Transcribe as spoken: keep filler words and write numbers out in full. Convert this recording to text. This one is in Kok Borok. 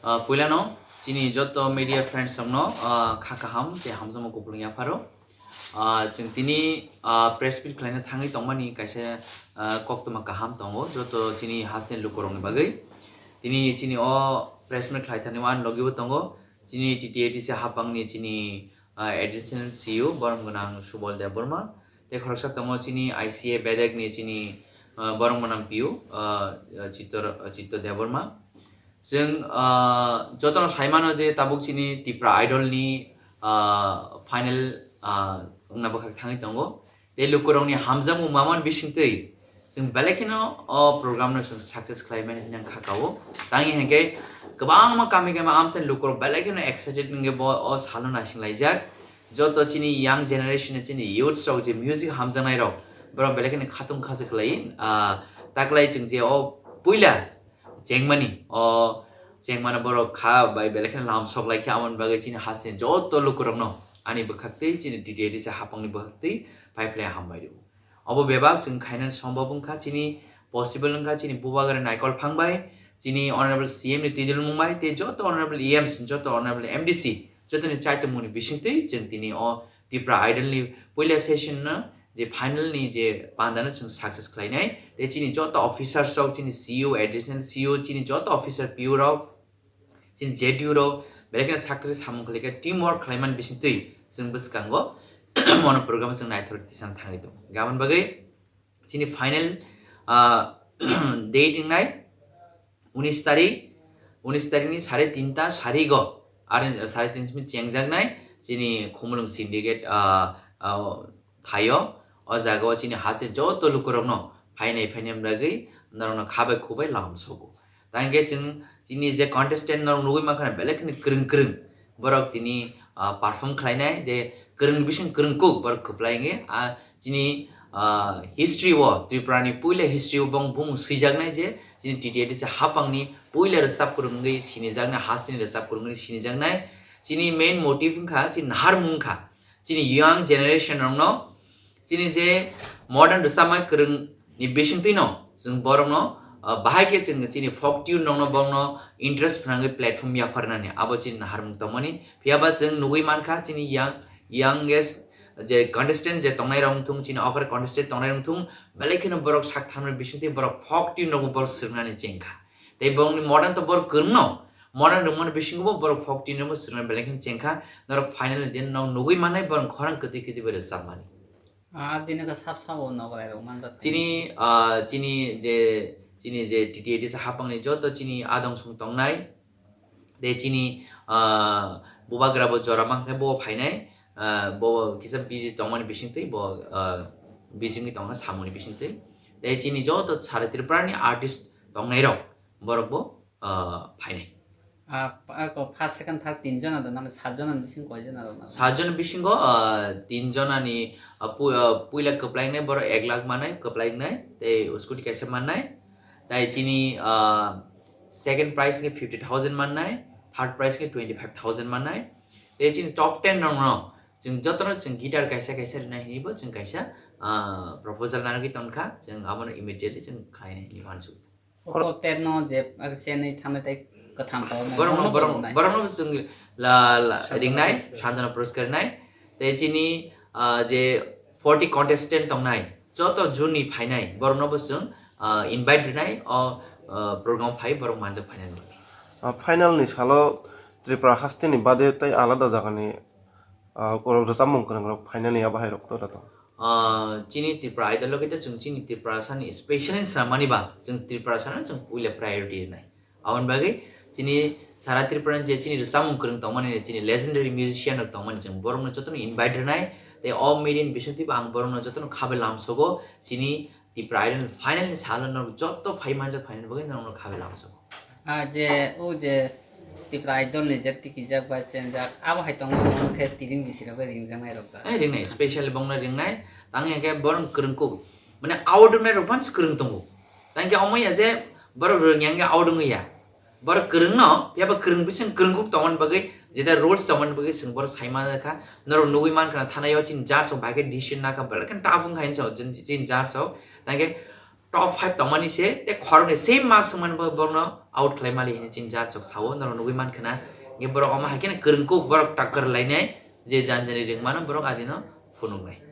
Ah, puilano chini joto media friends rokno, ah, kha kaham tei hamjakma kupulung yapharo. Ah, chwng tini, ah, press meet khlaina thangwi tongmani kaisa, ah, koktwma kaham tongo joto chini hasteni lukurokni bagwi. Tini chini o press meet khlai thani uan logibo tongo chini T T A D C hapangni chini, ah, additional C E O borom gwnang Subol Debbarma. Tei khoroksa tongo chini I C A bedekni chini, ah, borom gwnang P O, ah, Chittor, Chittor Debbarma. Chwng, ah, jotono sai mano je tabuk chini Tipra Idol ni, ah, final, ah, wngna bwkhak thangwi tongo. Tei lukurokni hamjakmung mamani bisingtwi chwng belai kheno o program no chwng success khlai mani hinwi kha kao. Tangwi hinkhe kwbangma kami kami amsani lukurok belai kheno excited wngwi bo o salo naising laijak. Joto chini young generation ni chini youths rok je music hamjaknai rok, borok belai kheno khatung khajak khlai, ah, taklai chwng je o puila chengmani, o chengmano borok kha bai belai kheno lam sok lai khe, aboni bagwi chini hasteni joto lukurokno ani bwkhaktwi, chini T T A D C hapangni bwkhaktwi phai phlai hambai rwo. Obo bebak chwng khaina sombab wngkha, chini possible wngkha, chini bubagra Naikol Phang bai, chini Honorable C M ni twidulmung bai, tei joto Honorable E Ms, joto Honorable M D C, jotoni chaitokmungni bisingtwi chwng tini o Tipra Idol ni puila session no je final ni je panda no chwng success khlainai, tei chini joto officers rok, chini C E O, additional C E O, chini joto officer P O rok, chini J D U rok, belai kheno sakthari samung khlai khe team work khlaimani bisingtwi chwng bwskango mono program chwng naithok tisang thangwi tongo. Gabon bagwi chini final, ah, date wngnai unis tarik, unis tarik ni sare tinta sarigo, are sare tinta simi chengjaknai chini Khumulwng Syndicate, ah, ah, thaio. O jaga o chini haste joto lukurokno phainai phainai bagwi norokno khabai khubai lam sogo. Tangkhe chwng chini je contestant norok nugwi mankha belai kheno kwrwng kwrwng borok tini, ah, perform khlainai, je kwrwng bising kwrwng kuk borok kwplai wngwi, ah, chini, ah, history o, Tripura ni puila history o bong bumung swijaknai je chini T T A D C hapangni puila rwchap kwrwng wngwi sinijaknai, hasteni rwchap kwrwng wngwi sinijaknai. Chini main motive wngkha chini naharmung wngkha. Chini young generation rokno chini je modern rwchapma kwrwng ni bisingtwi no chwng borokno, ah, bahai khe chwng chini folk tune rokno borokno interest phnangwi platform yapharnani abo chini naharmung tongmani. Phiyaba chwng nugwi mankha chini young, youngest je contestant je tongnai rok wngthung, chini okra contestant tongnai rok wngthung, belai kheno borok sak thamni bisingtwi borok folk tune rokbo borok swrwngnani chengkha. Tei borokni modern to borok kwrwngno, modern rwngmani bisingo bo borok folk tune rokbo swrwngnani belai kheno chengkha. Norok final ni din no nugwi mannai borok khorang kwtwi kwtwi bai rwchapmani. Ah, bini khe sab sabo nogo rok manjak. Chini, ah, chini je, chini je T T A D C hapangni joto chini adong song tongnai, tei chini, ah, bubagra bo jora mankhe bo phainai, ah, bo kisa busy tongmani bisingtwi, bo, ah, busy wngwi tongkha samungni bisingtwi. Tei chini joto sara Tripura ni artist tongnai rok, borok bo, ah, phainai. Ah, pa-, ako first, second, third tin jona do, nang sat jona ni bising koi jona do, nang? Sat jona bisingo, ah, tin jona ni, ah, pu-, ah, puila kwplai wngnai borok ek lakh mannai, kwplai wngnai, tei scooty kaisa mannai. Tai chini, ah, second prize ni fifty thousand mannai, third prize ni twenty five thousand mannai. Tei chini top ten rok no chwng joto no chwng guitar kaisa kaisa rwnai hinwi bo chwng kaisa, ah, proposal narwgwi tongkha, chwng abono immediately chwng khlainai hinwi uansuk. Oro top ten no je, ah, chenwi thangnai tei kwthang tongo, borok no, bono borok, borok nai. Borok no bo chwng la, la, Santana ringnai, Puroskar. Santana Puroskar ringnai. Tei chini, ah, je forty contestant tongnai, joto juni phainai, borok no bo chwng, ah, invite rinai, o, ah, program phai borok manjak phainani bagwi. Ah, final ni salo Tripura haste ni bade tei alada jaga ni, ah, borok rwchapmung kwrwng rok phainani abo hai rok to da tong. Ah, chini Tripura Idol logi to chwng chini Tripura sani special ni swnamani ba chwng Tripura sano chwng puila priority rinai. Aboni bagwi chini sara Tripura ni je chini rwchapmung kwrwng tongmani, chini legendary musician rok tongmani, chwng borokno jotono invite rinai. Tei o media ni bisingtwi bo ang borokno jotono khabai lamsogo, chini Tripura Idol final ni salo norok joto phai manjak phainani bagwi norokno khabai lamsogo. Ah, je, o je Tripura Idol ni je tikijak bai chenjak, abo hai tongo, omo khe tiring bisirok bai ringjaknai rok da. Eh, ringnai, specially bongno ringnai, tang ya khe borok kwrwng kuk, mane out wngnai rok bans kwrwng tongo. Tang khe omo ya je borok rwng yang khe out wngwi ya. Borok kwrwng no, phiya ba kwrwng bising kwrwng kuk tongmani bagwi, jeta rules tongmani bagwi chwng borok sai man kha, norok nugwi man kha, thana yo chini judge rok bai khe decision na kha, belai khe tough wng kha hinwi chini judge rok. Tang khe top five tongmani se, tei khoroknwi same marks wngmani bo borokno out khlai mali hinwi chini judge rok sao, norok nugwi mankha na. Hwnkhe borok omo hai kheno kwrwngkuk, borok takkar lainai, je jan jani ringmano borok adino phunuknai.